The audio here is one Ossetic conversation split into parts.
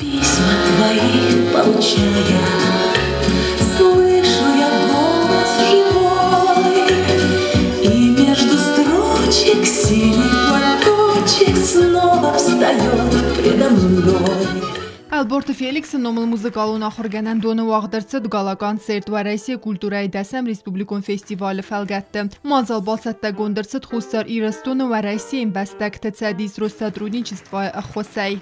Письма твои получая, слышу я голос живой, и между строчек синий платочек снова встает предо мной. Ӕлборты Феликсы номыл музыкалон ахуыргӕнӕндоны уагъд ӕрцыд гала-концерт Уӕрӕсейы культурӕйы дӕсӕм республикон фестивалы фӕлгӕтты. Мадзал бацӕттӕгонд ӕрцыд Хуссар Ирыстоны Уӕрӕсейы ӕмбӕстӕгты цӕдис Россотрудничествойы ӕххуысӕй.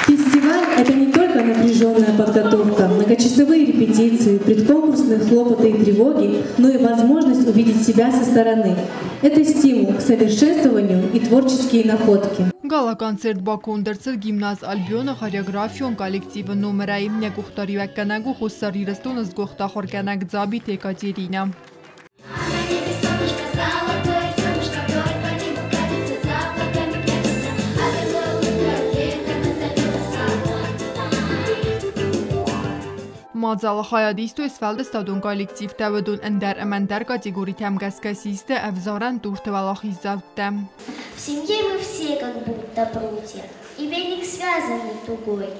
Фестиваль – это не только напряженная подготовка, многочасовые репетиции, предконкурсные хлопоты и тревоги, но и возможность увидеть себя со стороны. Это стимул к совершенствованию и творческие находки. Гала-концерт баконд ӕрцыд гимназ Альбион-ы хореографион коллективы номырӕй. Йӕ къухдариуӕггӕнӕг у Хуссар Ирыстоны сгуыхт ахуыргӕнӕг Дзабиты Екатеринӕ. Мадзалы хайад истой сфӕлдыстадон коллективтӕ, уыдон ӕндӕр ӕмӕ ӕндӕр категоритӕм гӕсгӕ систы ӕвзарӕн турты уӕлахиздзӕуттӕ. В семье мы все как будто прутья, и веник связанный тугой.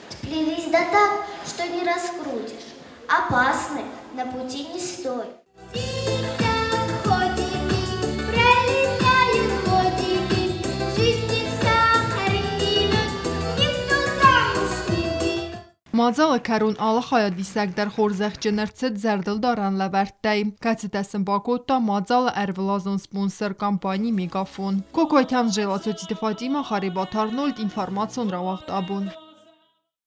Сплелись да так, что не раскрутишь. Опасны, на пути не стой. Тик-так, ходики, пролетают годики, жизнь не сахар, не мед, никто замуж не берет. Мадзалы кӕрон алы хайадисӕг дӕр хорзӕхджын ӕрцыд зӕрдылдарӕн лӕвӕрттӕй, кӕцытӕ сын бакодта мадзалы ӕрвылазон спонсор компани Мегафон. Кокойты Анжела, Цоциты Фатимӕ, Харебаты Арнольд, информацион рауагъд Абон.